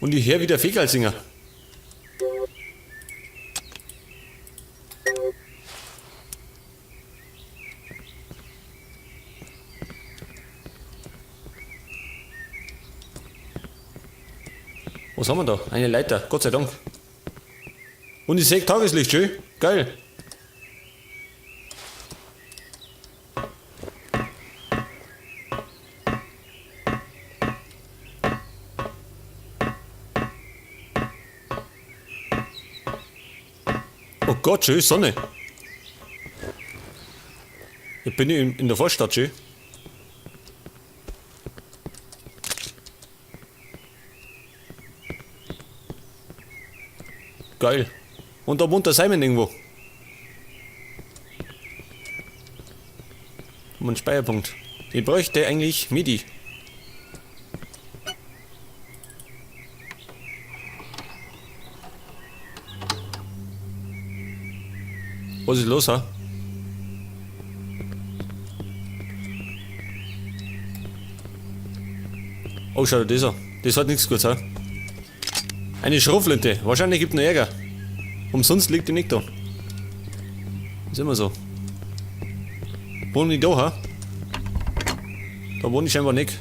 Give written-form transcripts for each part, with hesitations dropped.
Und ich hör wieder Fegerl singen. Was haben wir da? Eine Leiter, Gott sei Dank. Und ich sehe Tageslicht, schön. Geil. Oh Gott, schön, Sonne. Ich bin in der Vorstadt, schön. Geil. Und da wohnt der Simon irgendwo. Um einen Speicherpunkt. Ich bräuchte eigentlich Medi. Was ist los, ha? Oh, schau dir das an. Das hat nichts Gutes, ha? Eine Schrotflinte. Wahrscheinlich gibt es noch Ärger. Umsonst liegt die nicht da. Ist immer so. Wohne ich da, ha? Da wohne ich scheinbar nicht.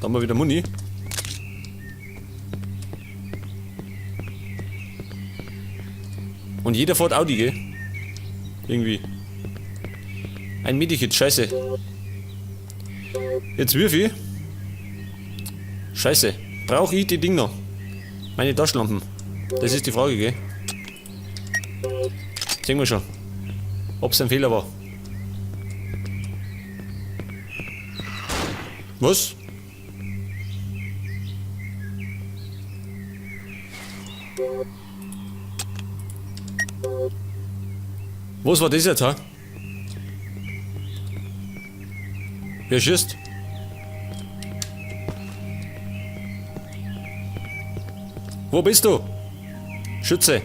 Da haben wir wieder Muni. Und jeder fährt Audi, gell? Irgendwie. Ein Medikit, scheiße. Jetzt wirf ich. Scheiße. Brauch ich die Ding noch? Meine Taschenlampen. Das ist die Frage, gell? Sehen wir schon. Ob's ein Fehler war. Was? Was war das jetzt, ha? Wer schießt? Wo bist du? Schütze.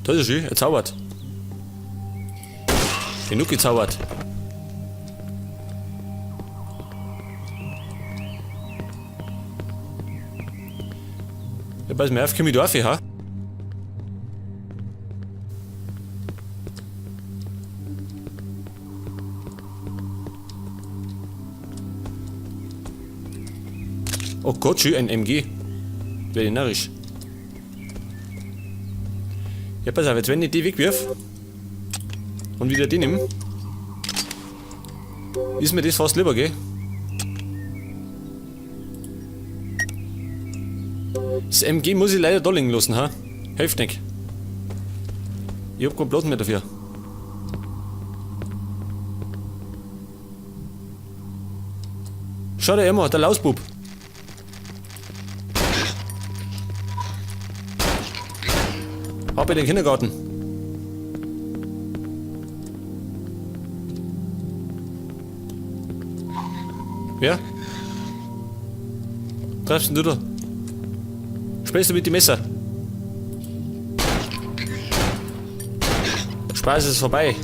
Das ist schön, er zaubert. Genug gezaubert. Ja, pass mir auf, komm ich da auf, ha? Oh Gott, schön, ein MG. Werde ich narrisch. Ja, pass auf, jetzt wenn ich die wegwirf und wieder die nehm, ist mir das fast lieber, gell? Das MG muss ich leider da liegen lassen, ha? Hilft nicht. Ich hab keinen Platz mehr dafür. Schau dir immer, der Lausbub. Ab in den Kindergarten. Wer? Treibst denn du da? Spielst du mit dem Messer? Der Spaß ist vorbei.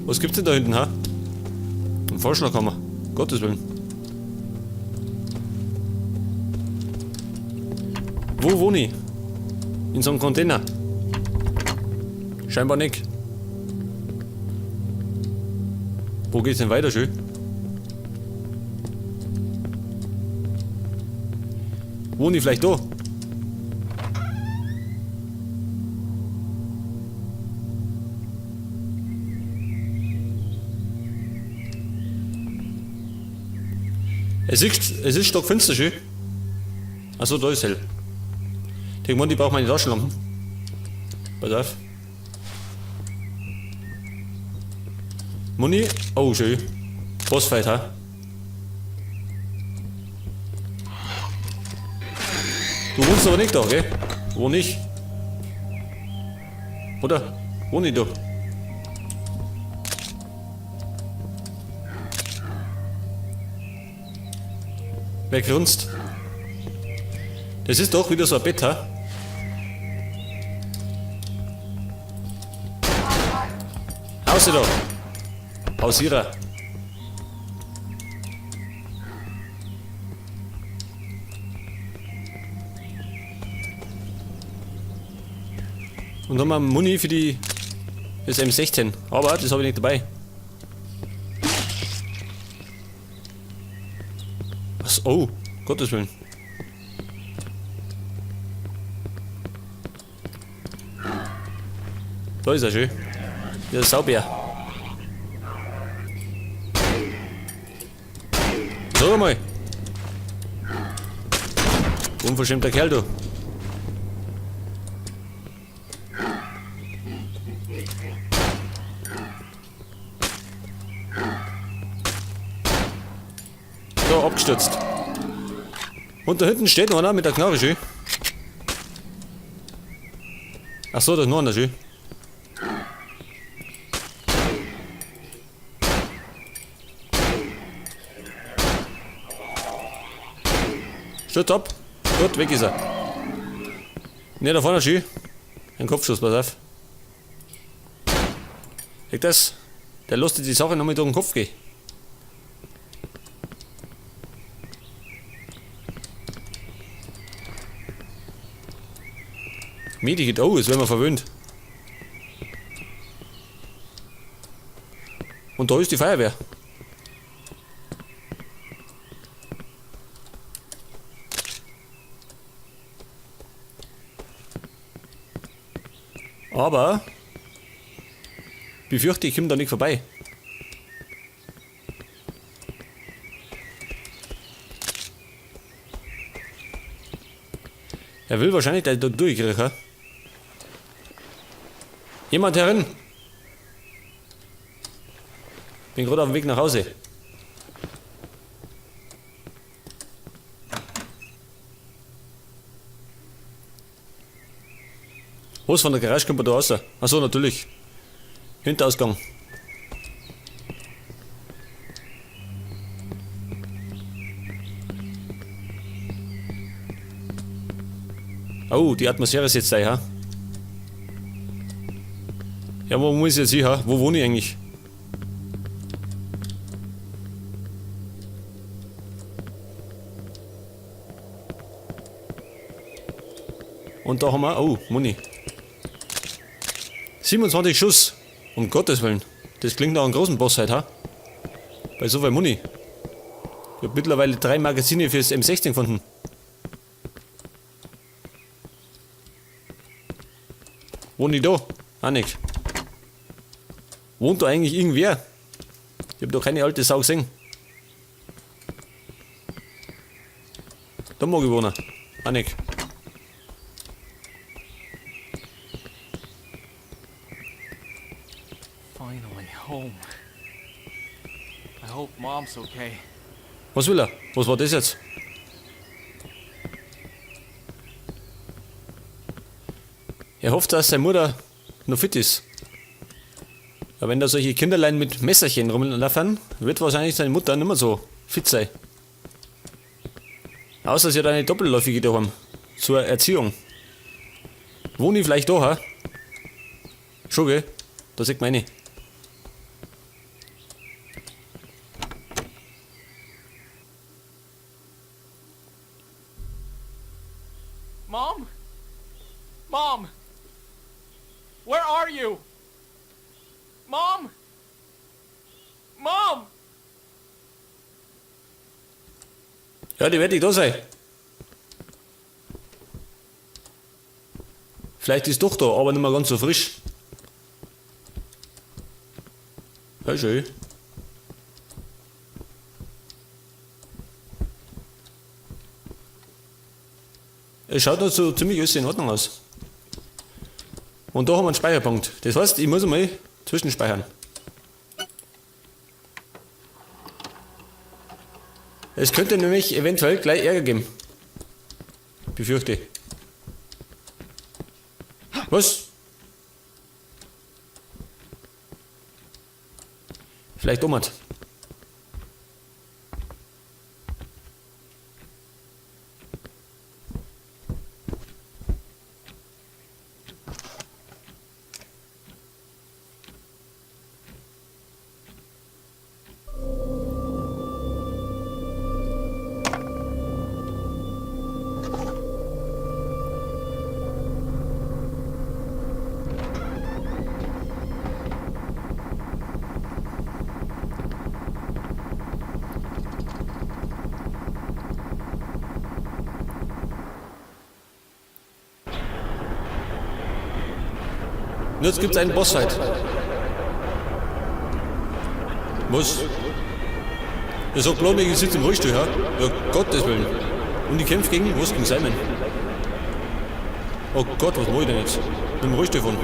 Was gibt's denn da hinten, ha? Ein Vorschlaghammer. Gottes Willen. Wo wohne ich? In so einem Container. Scheinbar nicht. Wo geht's denn weiter, schön? Wohne ich vielleicht da? Es ist stockfinster, schön. Achso, da ist hell. Ich meine, ich brauche meine Taschenlampen. Pass auf. Muni. Oh, schön. Bossfight, ha? Du wohnst aber nicht da, gell? Wo nicht? Oder? Wohne ich da? Wer grunzt? Das ist doch wieder so ein Bett, ha? Hause da! Hausierer! Und haben wir Muni für die das M16. Aber das habe ich nicht dabei. Was? Oh, Gottes Willen. Da ist er schön. Der Saubär. Sag mal. Unverschämter Kerl, du. So, abgestürzt. Und da hinten steht noch einer mit der Knarre, schön. Ach so, da ist noch einer, schön. Stürzt ab. Gut, weg ist er. Ne, da vorne schön. Ein Kopfschuss, pass auf. Sieh das? Der lässt sich die Sache nochmal durch den Kopf gehen. Medikit, oh, jetzt werden wir verwöhnt. Und da ist die Feuerwehr. Aber befürchte, ich komme da nicht vorbei. Er will wahrscheinlich da durchkriegen, hä? Jemand herin! Bin gerade auf dem Weg nach Hause. Was von der Garage kommt man da raus? Achso, natürlich. Hinterausgang. Oh, die Atmosphäre ist jetzt da, ja? Ja, wo muss ich jetzt hin? Ha? Wo wohne ich eigentlich? Und da haben wir... Oh, Muni. 27 Schuss. Um Gottes Willen. Das klingt nach einem großen Boss halt, ha? Bei so viel Muni. Ich hab mittlerweile 3 Magazine fürs M16 gefunden. Wohnt die da? Auch nicht. Wohnt da eigentlich irgendwer? Ich hab da keine alte Sau gesehen. Da mag ich wohnen. Auch nicht. Finally home. I hope Mom's okay. Was will er? Was war das jetzt? Er hofft, dass seine Mutter noch fit ist. Aber wenn da solche Kinderlein mit Messerchen rumlaufen, wird wahrscheinlich seine Mutter nicht mehr so fit sein. Außer sie hat eine doppelläufige daheim. Zur Erziehung. Wohne ich vielleicht da, ha? Schon, gell? Da sieht man eine. Mom? Mom? Where are you? Mom? Mom? Ja, die werde ich da sein. Vielleicht ist doch da, aber nicht mehr ganz so frisch. Ja, schön. Es schaut noch so ziemlich alles in Ordnung aus. Und da haben wir einen Speicherpunkt. Das heißt, ich muss einmal zwischenspeichern. Es könnte nämlich eventuell gleich Ärger geben. Befürchte ich. Was? Vielleicht ummert. Und jetzt gibt's einen Bossfight. Was? Der sagt bloß nicht, ich sitze im Rollstuhl, ja? Ja, Gottes Willen. Und ich kämpfe gegen, was? Gegen Simon. Oh Gott, was mach ich denn jetzt? Mit dem Rollstuhl fahren.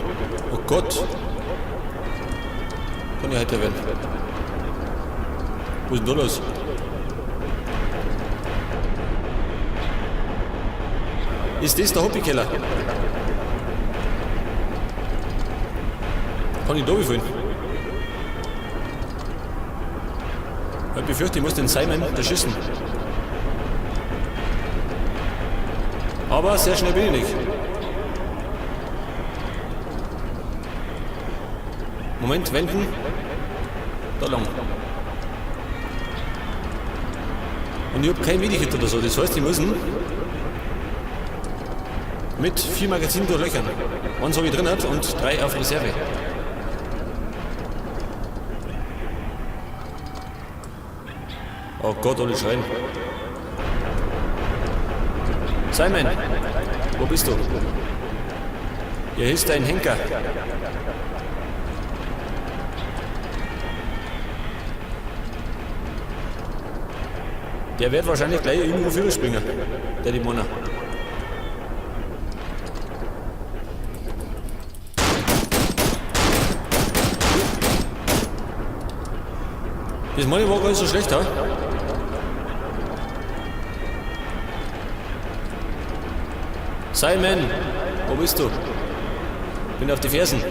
Oh Gott. Kann ja heiter werden. Was ist denn da los? Ist das der Hobbykeller? Kann ich da fahren? Ich befürchte, ich muss den Simon erschießen. Aber sehr schnell bin ich nicht. Moment, wenden. Da lang. Und ich hab kein Medikit oder so. Das heißt, ich muss ihn mit 4 Magazinen durchlöchern. Eins hab ich drin und 3 auf Reserve. Oh Gott, alle schreien. Simon, wo bist du? Hier ist dein Henker. Der wird wahrscheinlich gleich irgendwo springen, der die Männer. Das meine war gar nicht so schlecht, ha? Simon, wo bist du? Bin auf die Fersen.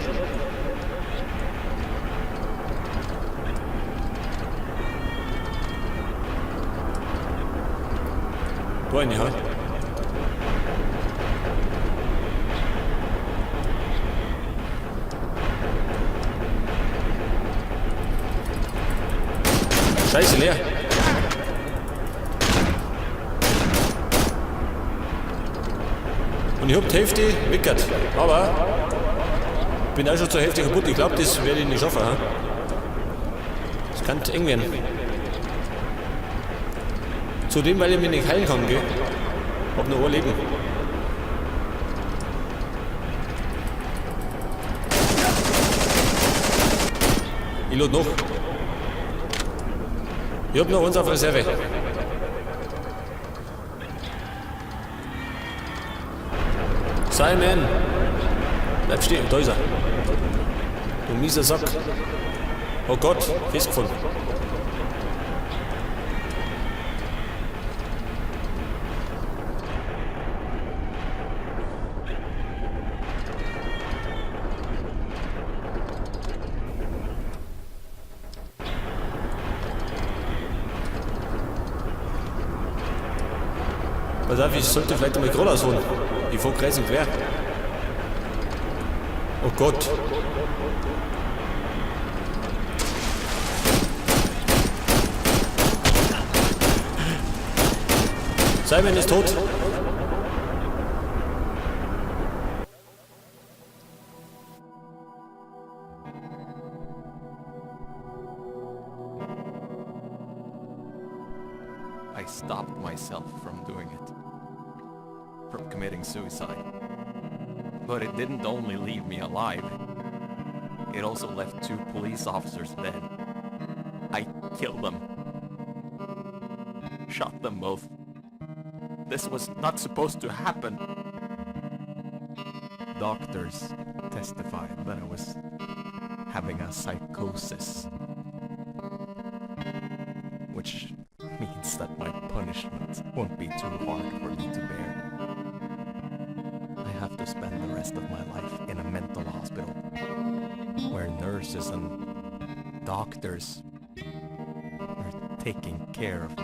Da eine, ha? Scheiße, leer. Und ich hab die Hälfte weggehört. Aber bin auch schon zur Hälfte kaputt. Ich glaub, das werde ich nicht schaffen. Ha? Das kann eng werden. Zudem, weil ich mich nicht heilen kann, gell? Hab noch ein Leben. Ich lad noch. Ich hab noch eins auf Reserve. Simon! Bleib stehen, da ist er. Du mieser Sack. Oh Gott, festgefahren. Pass auf, ich sollte vielleicht einmal geradeaus fahren. Ich fahr kreuz und quer. Oh Gott. Simon ist tot. I stopped myself from doing it. From committing suicide. But it didn't only leave me alive. It also left 2 police officers dead. I killed them. Shot them both. This was not supposed to happen. Doctors testified that I was having a psychosis. Which means that my punishment won't be too hard for me to bear. I have to spend the rest of my life in a mental hospital, where nurses and doctors are taking care of me.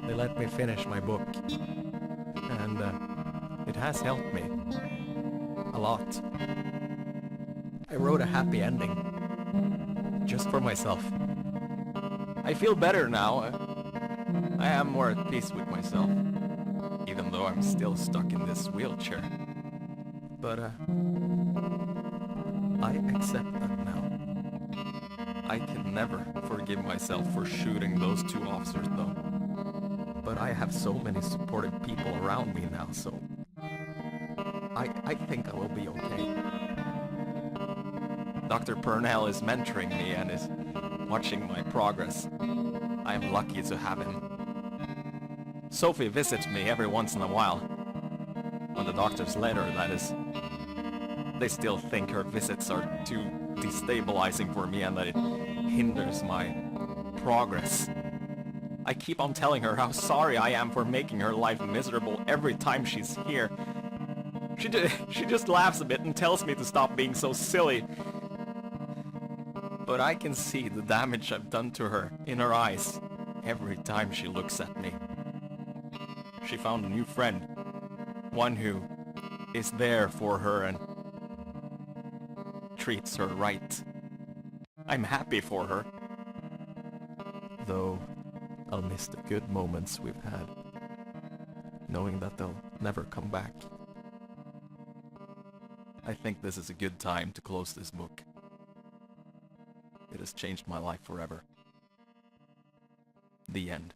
They let me finish my book, and it has helped me a lot. I wrote a happy ending, just for myself. I feel better now. I am more at peace with myself, even though I'm still stuck in this wheelchair. But I accept that now. I can never forgive myself for shooting those 2 officers, though. But I have so many supportive people around me now, so I think I will be okay. Dr. Purnell is mentoring me and is watching my progress. I am lucky to have him. Sophie visits me every once in a while. On the doctor's letter, that is. They still think her visits are too destabilizing for me and that it hinders my progress. I keep on telling her how sorry I am for making her life miserable every time she's here. She just laughs a bit and tells me to stop being so silly. But I can see the damage I've done to her in her eyes every time she looks at me. She found a new friend. One who is there for her and treats her right. I'm happy for her. Though I'll miss the good moments we've had, knowing that they'll never come back. I think this is a good time to close this book. It has changed my life forever. The end.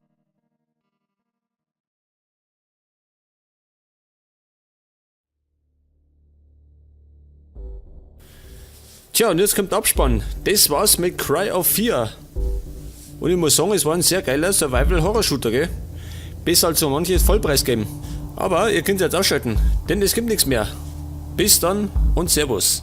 Tja, und jetzt kommt Abspann. Das war's mit Cry of Fear. Und ich muss sagen, es war ein sehr geiler Survival-Horror-Shooter, gell? Besser als so manches Vollpreis-Game. Aber ihr könnt jetzt ausschalten, denn es gibt nichts mehr. Bis dann und Servus.